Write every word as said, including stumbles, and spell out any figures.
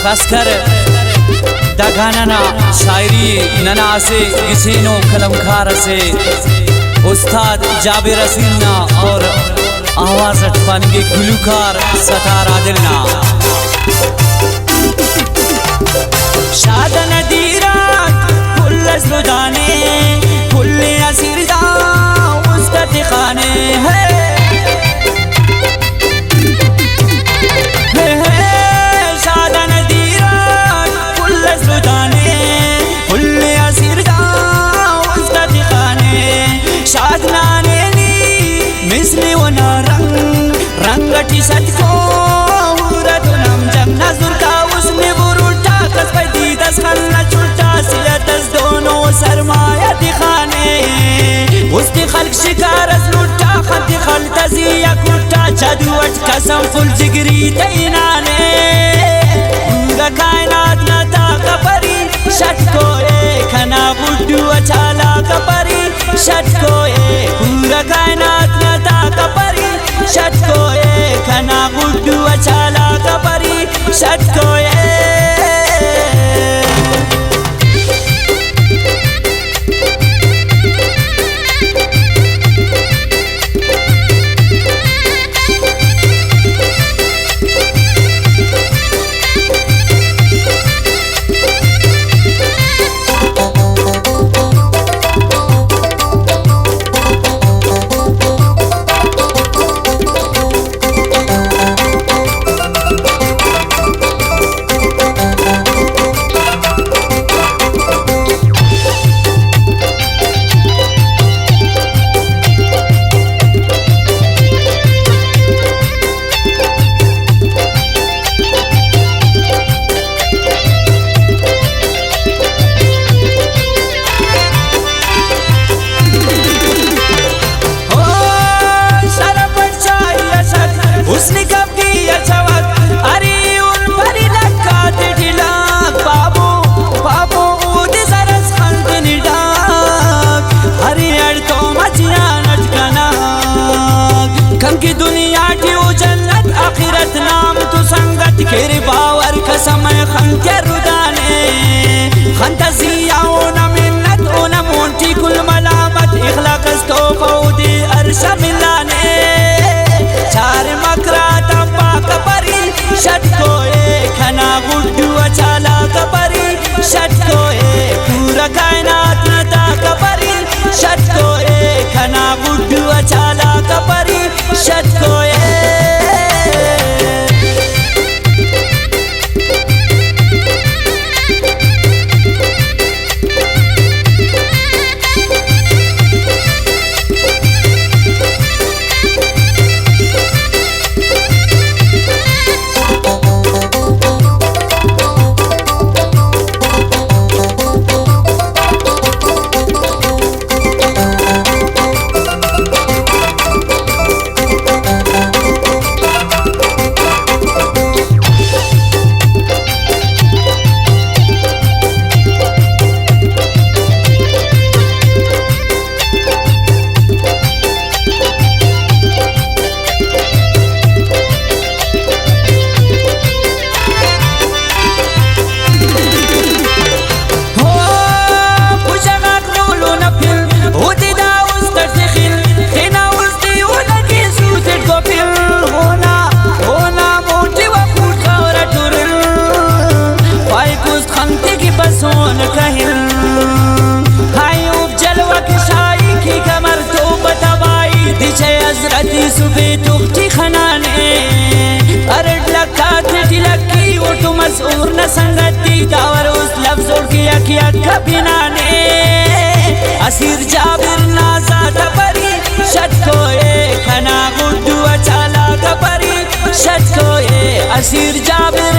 خاص کر دا گانا نا شاعری ننا اسہ گچینو قلمکار اسے استاد جابر حسین نا اور آواز اٹ پاننگے گلوکار ستار عادل نا۔ شاد ندیرات کل اس لدانے، کل اسیر دا است تخانے ہے۔ ہے، ہے، شاد ندیرات کل اس لدانے، کل اسیر دا است تخانے۔ شاد نانے نی مثل اونا رنگ، رنگ اٹی صدقو ہورتون ہم جنگ۔ نظر تا حسن برلٹا کس پہ دید اس خن نا چلٹا صحت اس دونو سرمایہ تخانے۔ است خلق شکار اس لٹا خط خلط زی آ کٹا جادو اٹ قسم فل جگری تینانے۔ پورا کائنات نا تا کپری شتکو اے کنا گڈو اچالا کپری شتکو اے۔ پورا کائنات نا تا کپری شتکو اے کنا گڈو اچالا کپری شتکو اے۔ او شرف اٹ چائی اسد حسن کبگی اچوک، اری ان پری لکا تیٹی لاک، بابو، بابو اودے زرس خن تینے ڈاک، اری اڑ تو مچیان اٹ کناک، کنکہ دنیا ٹی او جنت آخرت نام تو سنگت، کیرے باور قسم ءِ خن تیا ردانے، خن تا زی آ اونا منت، اونا مون ٹی کل ملامت، اخلاق اس تحفہ اودے عرش آ ملانے۔ چار مکرات آن پاک پری، شتکو اے کنا گڈو ءِ چالاک پری، شتکو اے پورا کائنات نا تاک پری، شتکو اے کنا گڈو ءِ چالاک پری، شتکو اے۔ ہو، بجغاک لولو نا پن، اودے دا است اٹ تخن، تینا است تے اونا کے سوت اٹ گوپن، اونا، اونا مون ٹی و خوڑ خاور اٹ ہرن، پائک است خن تے کہ بسون کہن۔ ہائے اوفک جلوہ کشائی کہ کمر توپہ تباہی، دچہ حضرت یوسف ءِ تخ ٹی خنانے، ارٹ لکھ آتیٹی لکی اوٹو مسہور نا سنگتی، داور است لفظ اوڑکہ یک یک پنانے۔ اسیر جابر نا زات پری، شتکو اے کنا گڈو ءِ چالاک پری، شتکو اے اسیر جابر